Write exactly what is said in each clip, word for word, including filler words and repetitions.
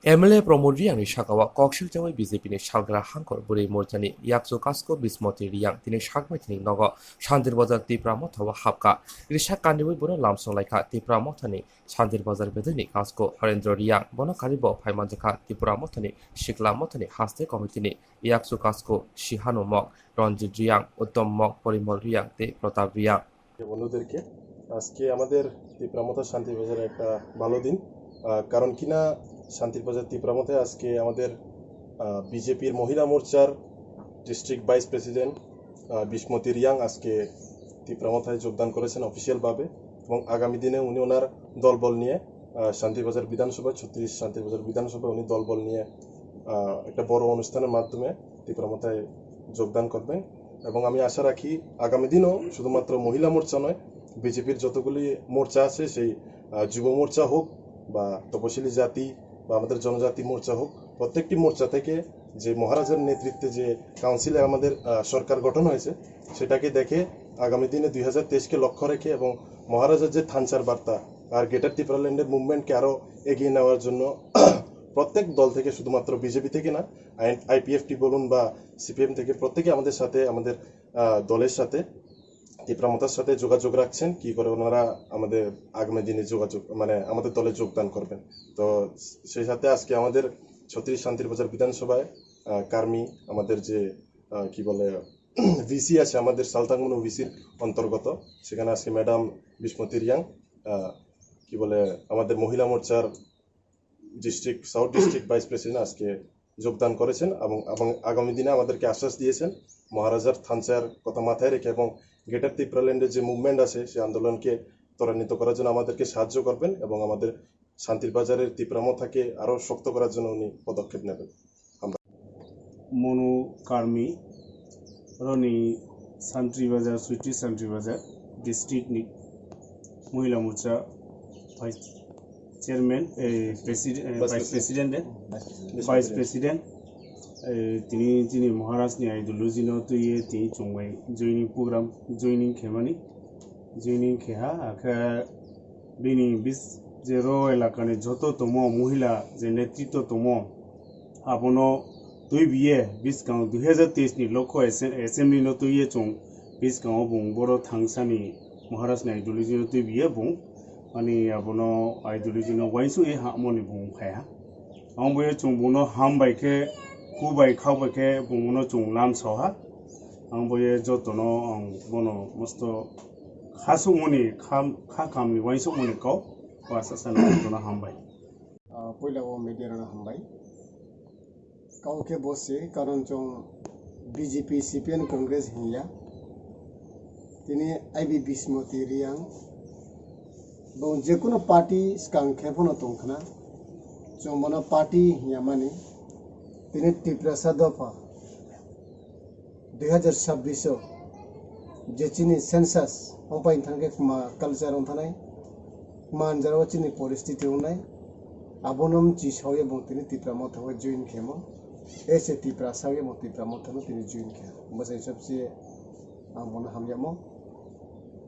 M L A Pramod Riyangni sakao kok silchawi B J P ni salgra hangkor bwrwi morchani yakchu kasko Bismoti Riyang tini sakmai thini nogo Shantir Bazar Tipra Motha o hapkha. Risa kandiwi bono lamsong laikha Tipra Mothani Shantir Bazar bedeni kasko Harendra Riyang, bono karibo phaimanjakha Tipra Mothani Sikla Mothani haste committee ni yakchu kasko Sihanu Mok, Ranjit Riyang, Uttom Mok, Porimol Riyang tei Pratap Riyang. বন্ধুদেরকে, আজকে আমাদের টিপ্রা মথা শান্তির বাজারে একটা ভালো দিন। আহ, কারণ কিনা শান্তির বাজার টিপ্রা মথায় আজকে আমাদের, আহ, বিজেপির মহিলা মোর্চার ডিস্ট্রিক্ট ভাইস প্রেসিডেন্ট, আহ, বিষ্মতি রিয়াং আজকে টিপ্রা মথায় যোগদান করেছেন অফিসিয়াল ভাবে, এবং আগামী দিনে উনি ওনার দলবল নিয়ে, আহ, শান্তির বাজার বিধানসভা, ছত্রিশ শান্তির বাজার বিধানসভা উনি দলবল নিয়ে, আহ, একটা বড় অনুষ্ঠানের মাধ্যমে টিপ্রা মথায় যোগদান করবেন। এবং আমি আশা রাখি আগামী দিনও শুধুমাত্র মহিলা মোর্চা নয়, বিজেপির যতগুলি মোর্চা আছে, সেই, আহ, যুব মোর্চা হোক বা তপশিলি জাতি বা আমাদের জনজাতি মোর্চা হোক, প্রত্যেকটি মোর্চা থেকে যে মহারাজার নেতৃত্বে যে কাউন্সিলে আমাদের, আহ, সরকার গঠন হয়েছে, সেটাকে দেখে আগামী দিনে দুই হাজার তেইশকে লক্ষ্য রেখে এবং মহারাজার যে থানচার বার্তা আর গ্রেটার টিপ্রাল্যান্ডের মুভমেন্টকে আরও এগিয়ে নেওয়ার জন্য প্রত্যেক দল থেকে, শুধুমাত্র বিজেপি থেকে না, আইপিএফটি বলুন বা সিপিএম থেকে, প্রত্যেকে আমাদের সাথে, আমাদের, আহ, দলের সাথে, টিপ্রা মথার সাথে যোগাযোগ রাখছেন, কি করে ওনারা আমাদের আগামী দিনে যোগাযোগ, মানে, আমাদের দলে যোগদান করবেন। তো সেই সাথে আজকে আমাদের ছত্রিশ শান্তির বাজার বিধানসভায়, আহ, কার্মি, আমাদের যে, আহ, কি বলে, ভিসি আছে আমাদের সালতাংমুন ভিসির অন্তর্গত, সেখানে আজকে ম্যাডাম বিষ্ণুতি রিয়াং, আহ, কি বলে, আমাদের মহিলা মোর্চার district, south district vice president আজকে যোগদান করেছেন এবং, এবং আগামী দিনে আমাদেরকে আশ্বাস দিয়েছেন মহারাজার থানচার কথা মাথায় রেখে এবং গ্রেটার টিপ্রাল্যান্ডের যে মুভমেন্ট আছে, সেই আন্দোলনকে ত্বরান্বিত করার জন্য আমাদেরকে সাহায্য করবেন এবং আমাদের শান্তির বাজারের টিপ্রা মথাকে আরও শক্ত করার জন্য উনি পদক্ষেপ নেবেন। Mono Karmi, roni Santri Bazar, Suiti Santri Bazar, district ni Mohila Morcha vice chairman, eh, president, eh, vice president, eh, vice president, eh, tini, tini Maharaj ni ideology no twi ye tini chwng bai joining program, joining khemani, joining kheha, akhe bini bis-, je ro elaka ni joto tomo mohila je netritwo tomo, abono twi biye biskang dui hazar teis ni lokho assem-, assembly no twi ye chwng biskango bung boro thangsani Maharaj ni ideology no twi biye bung ani abono ideology no uaingsuk ye hamoni bung phaiha. Ang bo ye chwng bungno ham bai khe, ku bai kha bai khe bungno chwng lam soha. Ang bo ye jotono ang bono mosto khasukmani kham, kha kamni uaingsukmani kok, o asa sana jotono hambai. Ah, puila o media rano hambai. Kau khe bo se, karon chwng B J P, C P M, Congress hinya. Tini I B Bismoti Riyang. Bo je kono party skang khe phano tong khna. Chwng bono party hinya mani. Tini Tiprasa dopha dui hazar sabbish o je chini census wngpai thangkhe kma culture wngthanai, kma anjaro chini poristiti wngnai, abono mchi sawi bong tini Tipra Motha o join khemo, ese Tipra sawi bong Tipra Motha no tini join khe. Bwsai sabse ang bono hamyamo.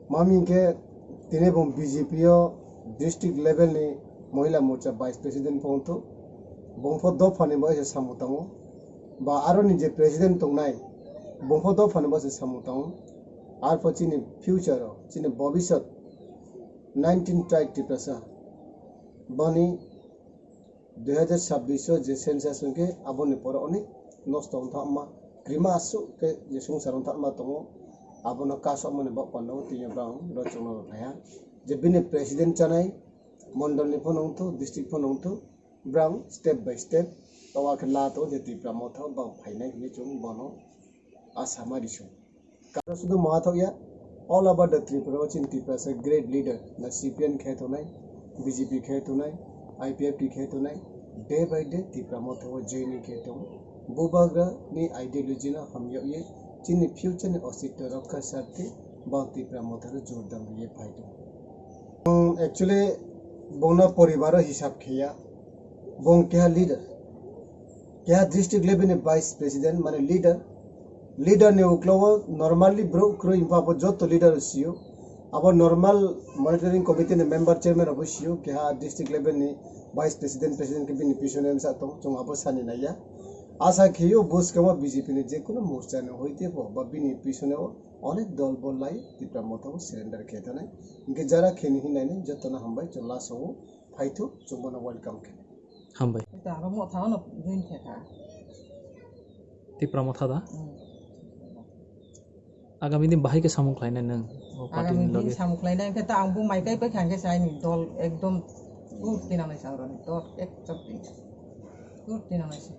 Mami hinkhe tini bong B J P o district level ni Mohila Morcha vice president pho wngthu. Bong pho dopha ni bo ese samung tango. Ba aro ni je president tongnai, bong pho dopha ni bo ese samung tango. Arpho chini future o, chini bobisot nineteen tribe Tiprasa. Boni dui hazar sabbish o je census hwnkhe aboni pore onek nosto wngthakma, krima aswk khe je swngchar wngthakma tongo, abono kasokmani bok pandao tini brao rw chwngno rw phaiha. Je bini president chanai, mondol ni phano wngthu, district phano wngthu, brao step by step towa khe la tongo je Tipra Motha o bang phainai hinwi chwng bono asa ma risu. Karo sudu maha thok ya, all over the Tripura o chini Tiprasa great leader, na C P M khe tongnai, B J P khe tongnai, I P F T khe tongnai, day by day Tipra Motha o joining khe tong. Bubagra ni ideology no hamyok ye, chini future ni ostitto rokha sarthe, bang Tipra Motha no jordam ye phai tong. Hmm, actually, bongna poribaro hisab khe ya, bong keha leader. Keha district level ni vice president, mane leader. Leader ni uklogo normally bro kroi, himba bo joto leader sio. Abo normal monitoring committee ni member chairman rok bo sio, keha district level ni vice president, president khe bini pisone msa tong, chwng abo sani naiya. Asa khio buskang o B J P ni je kono morcha ni hoite bo ba bini pisone o onek dol bol lai Tipra Motha o surrender khe tanai. Hinkhe jara kheni hinai ni jotono hambai, chwng last o phaithu, chwng bono welcome khe. Hambai. Ita aro Motha o no join khe kha. Tipra Motha da? Hmm. Agami din bahai khe samung khlainai nwng o party ni loge? Agami din samung khlainai, hwnkhe ta ang bo mai kai paikha, hwnkhe se aini dol ekdom pur tinangnai sa, oroni dol ekdom tin-, pur tinangnai sa.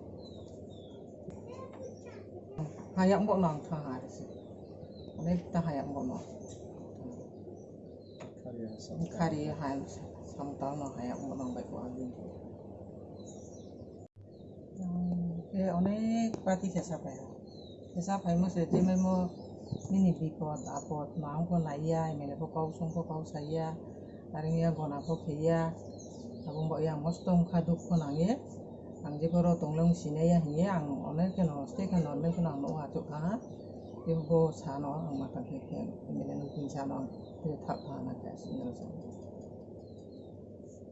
Hayang bo nang thang ha se. Onek ta hayang bo no. Khari hai samung tang no hayang bo nang bai ko ang din. Khe onek party khesa phai ha. Khesa phaimo se jemaimo nini bipod apod ma wngkho naiya, M L A pho kau songkho kau saiya, arwngya gona pho kheiya, abo wngba yang mosto wngkha dukho nangye. Ang jebo ro tongla wng sinaiya hiye, ang onek kheno stay khe normal kheno ang nogo achuk kha ha. Tei bo sano ang matang khe khe M L A nung tin sano ang tei thak kha na khe aswk nang sa.